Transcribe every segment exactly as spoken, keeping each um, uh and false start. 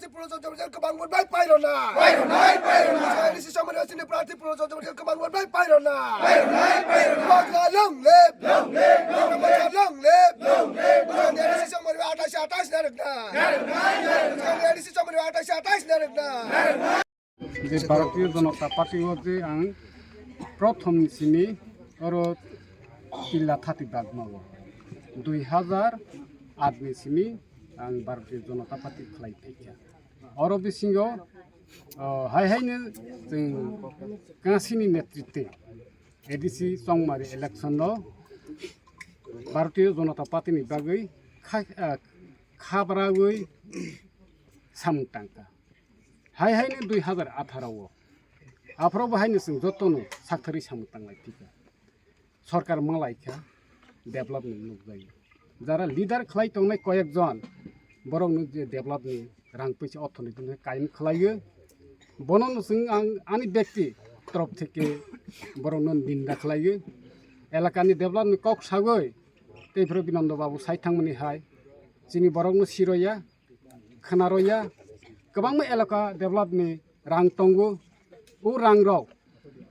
Prabhu Jamatia kwbang vote bai pairona. Pairona, pairona. Chini Somari chini prarthi Prabhu Jamatia kwbang vote bai pairona. Pairona, pairona. Bubagra long live. Long live, long live. Long live. Long live. Chini Somari atais atais narwkna. Narwkna, narwkna. Chini Somari atais atais narwkna. Je Bharatiya Janata Party o je ang prothom ni simi oro tilla thati bagma o dui hazar aat ni simi ang Bharatiya Janata Party khlai phaikha. Oro bisingo, o, hai haino chwng Kangasini netritwe A D C Chongmari election o Bharatiya Janata Party ni bagwi kha, a, khabrawi samung tangkha. Hai haino dui hazar atharo o. Aphuru bo haino chwng jotono sakthari samung tanglai phikha. Sorkar malai kha, develop ni nukjagwi. Jara leader khlai tongnai koyek jon, borok no je develop ni rang puisa orthoniti no kaiyung khlaiyo. Bono no chwng ang ani bekti torop theke borok no ninda khlaiyo. Elaka ni develop ni kok sagwi tei phuru Binondo Babu sai thangmani hai chini borok no siroya, khwnaroya, kwbangma elaka develop ni rang tongo. O rang rok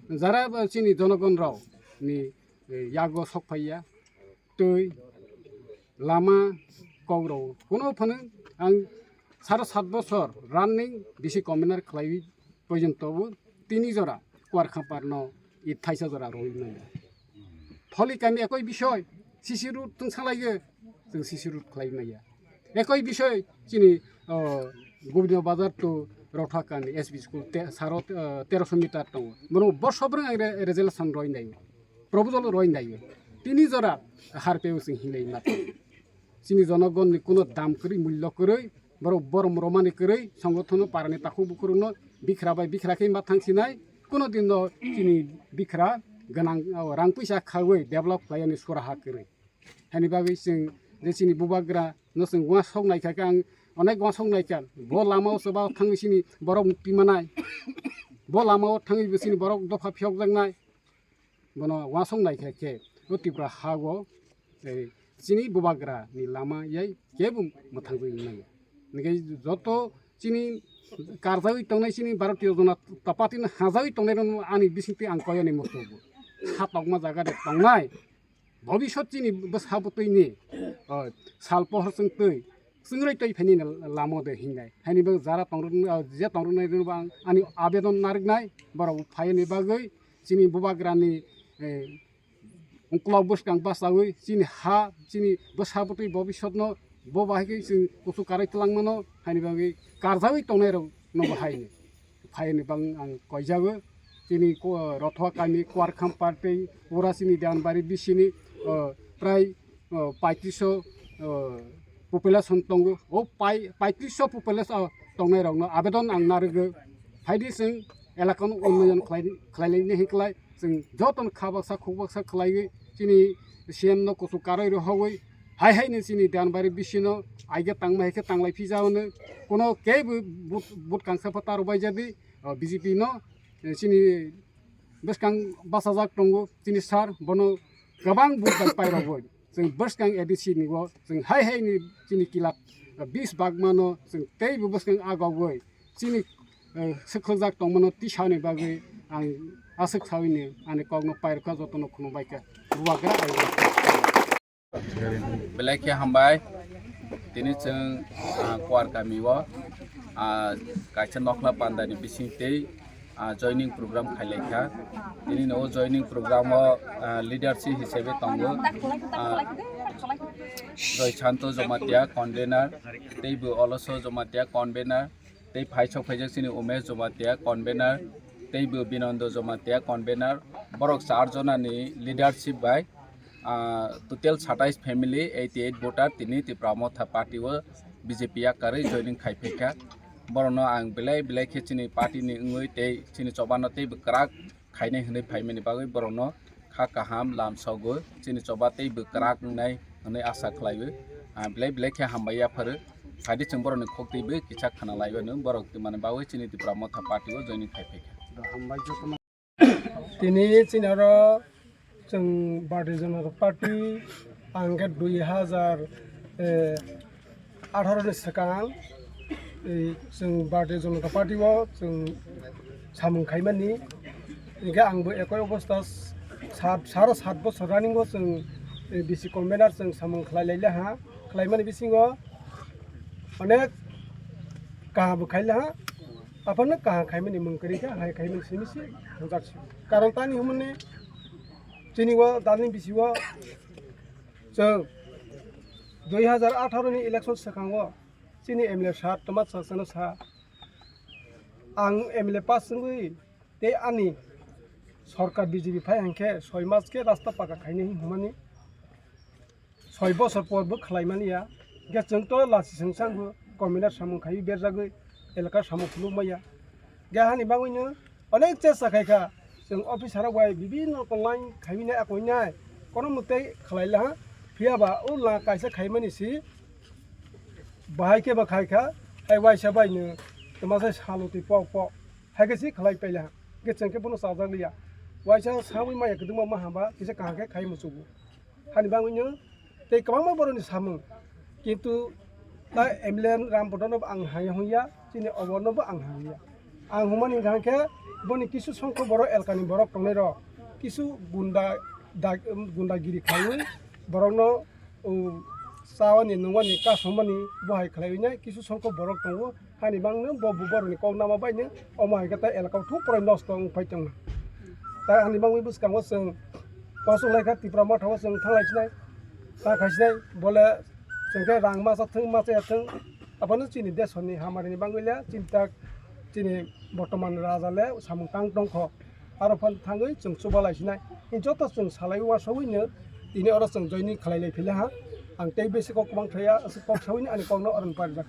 jara chini jonogon rok ni, eh, yago sok phaiya, twi, lama, kok rok. Kuno phano ang saro sat bosor running D C commissioner khlaiwi porjonto bo tini jora Kuarkhampar no i thaisa jora rwi manya. Tholi kami ekoi bisoi, C C road tungsa laiyo, chwng C C road khlai manya. Ekoi bisoi chini, o, Gobinda Bazar to Rotha kami S B school te, saro, o, teroso meter tongo. Bono borso bwrwng ang re-, resolution roi naio. Proposal roi naio. Tini jora harpeo chwng hinlai ma. Chini jonogon ni kuno dam kwrwi, mullo kwrwi, borok borom romani kwrwi, songothono parani takhuk bukhuruno bikhra bai bikhra khe ma thangsinai, kuno dino chini bikhra gwnang, o, rang puisa khawi develop khlaiyani suraha kwrwi. Hani bagwi chwng je chini bubagra no chwng uansuk naikha khe ang onek uansuk naikha, bo lama o chwba thangwi chini borok mukti manai, bo lama o thangwi bo chini borok dopha phiyokjaknai. Bono uansuk naikha khe o Tripura ha o, eh, chini bubagra ni lama yai kebo mwthangwi manya. Hingkhe joto chini karjawi tongnai chini Bharatiya Janata Party no hajawi tongnai rok ani bisingtwi ang koyani muchungo. Ha tokma jaga de tongnai. Bobisot chini bwsa bwtwi ni, o, sal pohor chwng twi, chwng roi twi phaini lama de hingnai. Haini bagwi jara tongrok, o, je tongrok nai rok ang ani abedon narwknai, borok phayani bagwi chini bubagra ni, eh, uklok bwskang bachawi chini ha, chini bwsa bwtwi bobisotno bo bahai khe chwng kuchuk karwi twlangmano, haini bagwi karjawi tongnai rok no bo haini. Phaini bang ang koijago. Chini ko-, Rothwa kami Kuarkham party pura chini Deanbari bisini, o, prai, o, paitris o, o, population tongo. O pai-, paitris o population, o, tongnai rokno abedon ang narwgo. Phaidi chwng elakano unnoyon khlai, khlailaini hinklai chwng jotono kha baksa khuk baksa khlaiwi chini C M no kuchuk karwi rohogwi hai haino chini Deanbari bisino aige tangma hai khe tanglai phijao hwnwi kuno kebo but, but kangsa pho ta rwbaijadi, o, B J P no, eh, chini bwskang bachajak tongo chini sir, bono kwbang but bai pairogwi. Chwng bwskang A D C ni o chwng hai hai ni chini kila, eh, bis bagmano chwng teibo bwskang agogwi chini, eh, swkholjak tongmano tisani bagwi ang aswk sawi ni ani kokno pairwkha jotono khulumbaikha. Bubagra ai. Belai khe hambai. Tini chwng, ah, Kuar kami o, ah, kaisa nokhla pandani bising tei, ah, joining program khailaikha. Tini no joining program o, ah, leadership hisabe tongo, ah, Joy Santo Jamatia convener, teibo Oloso Jamatia convener, tei phaisok phaijak chini Umesh Jamatia convener, teibo Binondo Jamatia convener. Borok char jona ni leadership bai, ah, total satais family, eighty eight voter tini Tipra Motha party o B J P yakarwi joining khai phaikha. Borokno ang belai belai khe chini party ni wngwi tei chini choba no teibo kwrak khainai hwnwi phaimani bagwi borokno kha kaham lamsogo, chini choba tei bwkrak wngnai hwnwi asa khlaiwi, ah, belai belai khe hambai yapharo. Phaidi chwng borokni khok twiwi kisa khna laiwi hwnwi borok twmani bagwi chini Tipra Motha party o joining khai phaikha. Tini chini oro chwng Bharatiya Janata Party ang khe dui hazar, eh, atharo ni swkang Tei chwng Bharatiya Janata Party o chwng samung khaimani, hingkhe angbo ekoi obostha sat, sara sat bosor running o chwng, eh, B C convener chwng samung khlai laila ha, khlaimani bisingo onek kaham bo khaila ha, aphano kaham khaimani mung kwrwi kha, hai khaimani simi se thangjaksio. Karon tani hwnmani chini o dalni bisi o chwng dui hazar atharo ni election swkango chini M L A sir toma sasano sa, ang M L A pass wngwi tei ani sorkar B J P phai hwnkhe soi mas khe rasta paka khainai hwnmani soi bosor por bo khlaimani ya. Hwnkhe chwng to lasi swngchango communal samung khaiwi berjagwi elaka samung phuluk maya. Hwnkhe hani bagwino onek chesta khai kha, chwng officer rok bai bibinno rokom line khaiwi nai, akoi nai, kono mwtai khlai laha. Phiya ba o la kaisa khaimani si bahai khe ba khai kha, hai waisa bai no twma sai salo twi pok pok hai khe si khlai pai laha. Hwnkhe chwng khe bono chajak liya, waisa sawi maya kwdwma ma hamba kisa kaham khe khai muchugo. Hani bagwino tei kwbangma borokni samung, kintu ta M L A Ram Bodolno bo ang hai hwnya, chini oborno bo ang hai hwnya. Ang hwnmani hwnkha khe boni kisu songkho borok elkani borok tongnai rok, kisu gunda da-, gundagiri khlaiwi borokno, o, chawani nungwani kasongmani bo hai khlaiwi nai kisu songkho borok tongo. Hani bangno bo buborokni kok nama baino omo hai khe ta elakao thuk pore nosto wng phai tongo. Ta hani bangwi bwskango chwng uansuk lai kha Tipra Motha o chwng thanglai sinai, ta khai sinai, bole chwng khe rang masa thwng masa ya thwng, abono chini desoni hamarini bangwi le chini tak chini bortoman raja le samung tang tongkho. Aro phano thangwi chwng chubalai sinai. Joto chwng salai uansugwino tini oro chwng joining khlai lai phila ha. Ang tei besi kok kwbang thaya, aswk kok sawini ani kokno oro ni parijak.